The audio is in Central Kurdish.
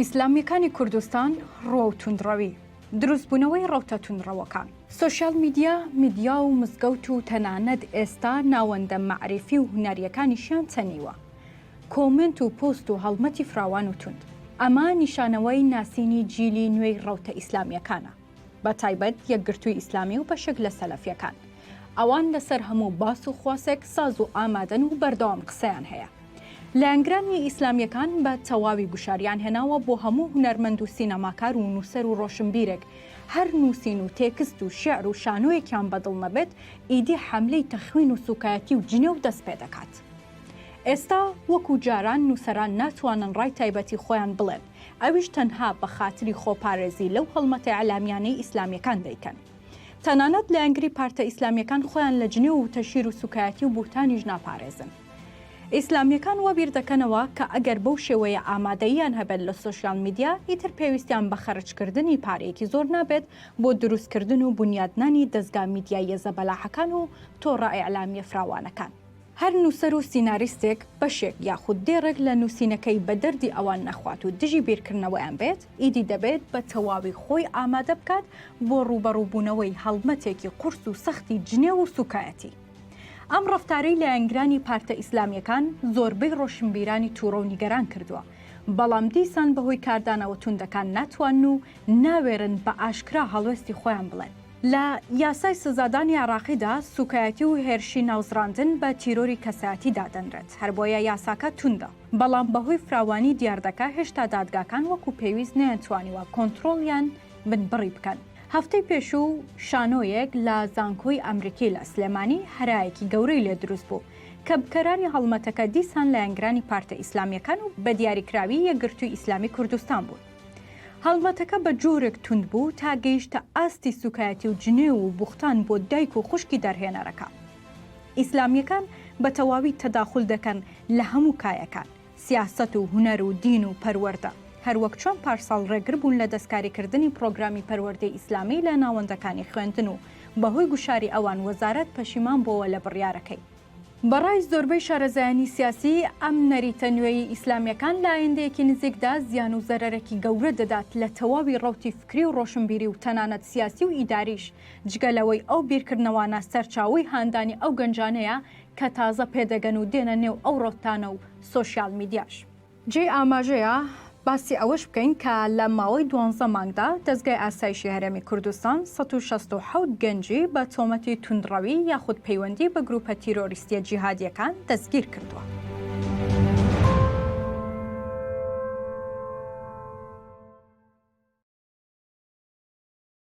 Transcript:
ئیسلامییەکانی کوردستان ڕووەو توندڕەوی، دروستبوونەوەی ڕەوتە توندڕەوەکان. سۆشیال میدیا، میدیا و مزگەوت و تەنانەت ئێستا ناوەندە مەعریفی و هونەرییەکانیشیان تەنیوە. کۆمێنت و پۆست و هەڵمەتی فراوان و توند. ئەمە نیشانەوەی ناسینی جیلی نوێی ڕەوتە ئیسلامییەکانە. بە تایبەت یەکگرتووی ئیسلامی و بەشێک لە سەلەفییەکان. ئەوان لەسەر هەموو باس و خواسێک ساز و ئامادەن و بەردەوام قسەیان هەیە. لایەنگرانی ئیسلامییەکان بە تەواوی گوشاریان هێناوە بۆ هەموو هونەرمەند و سینەماکار و نووسەر و ڕۆشنبیرێک هەر نووسین و تێکست و شیعر و شانۆیەکیان بەدڵ نەبێت ئیدی حەملەی تەخوین و سوکایەتی و جنێو دەست پێدەکات. ئێستا وەکو جاران نووسەران ناتوانن ڕای تایبەتی خۆیان بڵێن ئەویش تەنها بە خاتری خۆپارێزی لەو هەڵمەتە ئیعلامیانەی ئیسلامییەکان دەیکەن. تەنانەت لایەنگری پارتە ئیسلامییەکان خۆیان لە جنێو و تەشهیر و سوکایەتی و بوهتانیش ناپارێزن. ئیسلامییەکان وا بیر دەکەنەوە کە ئەگەر بەو شێوەیە ئامادەییان هەبێت لە سۆشیال میدیا ئیتر پێویستیان بە خەرجکردنی پارەیەکی زۆر نابێت بۆ دروستکردن و بونیادنانی دەزگا میدیاییە زەبەلاحەکان و تۆڕە ئیعلامییە فراوانەکان. هەر نووسەر و سیناریستێک بەشێک یاخود دێڕێک لە نووسینەکەی بە دەردی ئەوان نەخوات و دژی بیرکردنەوەیان بێت، ئیدی دەبێت بە تەواوی خۆی ئامادە بکات بۆ ڕووبەڕووبوونەوەی هەڵمەتێکی قورس و سەختی جنێو و سووکایەتی. ئەم ڕەفتارەی لایەنگرانی پارتە ئیسلامییەکان زۆربەی ڕۆشنبیرانی تووڕە و نیگەران کردووە، بەڵام دیسان بەهۆی کاردانەوە توندەکان ناتوانن و ناوێرن بە ئاشکرا هەڵوێستی خۆیان بڵێن. لە یاسای سزادانی عێراقیدا سوکایەتی و هێرشی ناوزڕاندن بە تیرۆری کەسایەتی دادەنرێت، هەربۆیە یاساکە توندە، بەڵام بەهۆی فراوانی دیاردەکە هێشتا دادگاکان وەکو پێویست نەیانتوانیوە کۆنترۆڵ یان بنبڕی بکەن. هەفتەی پێشوو شانۆیەک لە زانکۆی ئەمریکی لە سلێمانی هەرایەکی گەورەی لێ دروست بوو کە بکەرانی هەڵمەتەکە دیسان لایەنگرانی پارتە ئیسلامییەکان و بەدیاریکراوی یەکگرتووی ئیسلامی کوردستان بوون. هەڵمەتەکە بە جۆرێک توند بوو تا گەیشتە ئاستی سوکایەتی و جنێو و بوختان بۆ دایک و خوشکی دەرهێنەرەکە. ئیسلامییەکان بە تەواوی تەداخول دەکەن لە هەموو کایەکان، سیاسەت و هونەر و دین و پەروەردە، هەروەک چۆن پارساڵ ڕێگر بوون لە دەستکاریکردنی پڕۆگرامی پەروەردەی ئیسلامی لە ناوەندەکانی خوێندن و بەهۆی گوشاری ئەوان وەزارەت پەشیمان بۆوە لە بڕیارەکەی. بە ڕای زۆربەی شارەزایانی سیاسی، ئەم نەریتە نوێیەی ئیسلامییەکان لە ئایندەیەکی نزیکدا زیان و زەرەرێکی گەورە دەدات لە تەواوی ڕەوتی فکری و ڕۆشنبیری و تەنانەت سیاسی و ئیداریش، جگە لەوەی ئەو بیرکردنەوانە سەرچاوەی هاندانی ئەو گەنجانەیە کە تازە پێدەگەن و دێنە نێو ئەو ڕەوتانە و سۆشیال میدیاش. جێی ئاماژەیە باسی ئەوەش بکەین کە لە ماوەی دوانزە مانگدا دەزگای ئاسایشی هەرێمی کوردستان 167 گەنجی بە تۆمەتی توندڕەوی یاخود پەیوەندی بە گروپە تیرۆریستیە جیهادیەکان دەستگیر کردووە.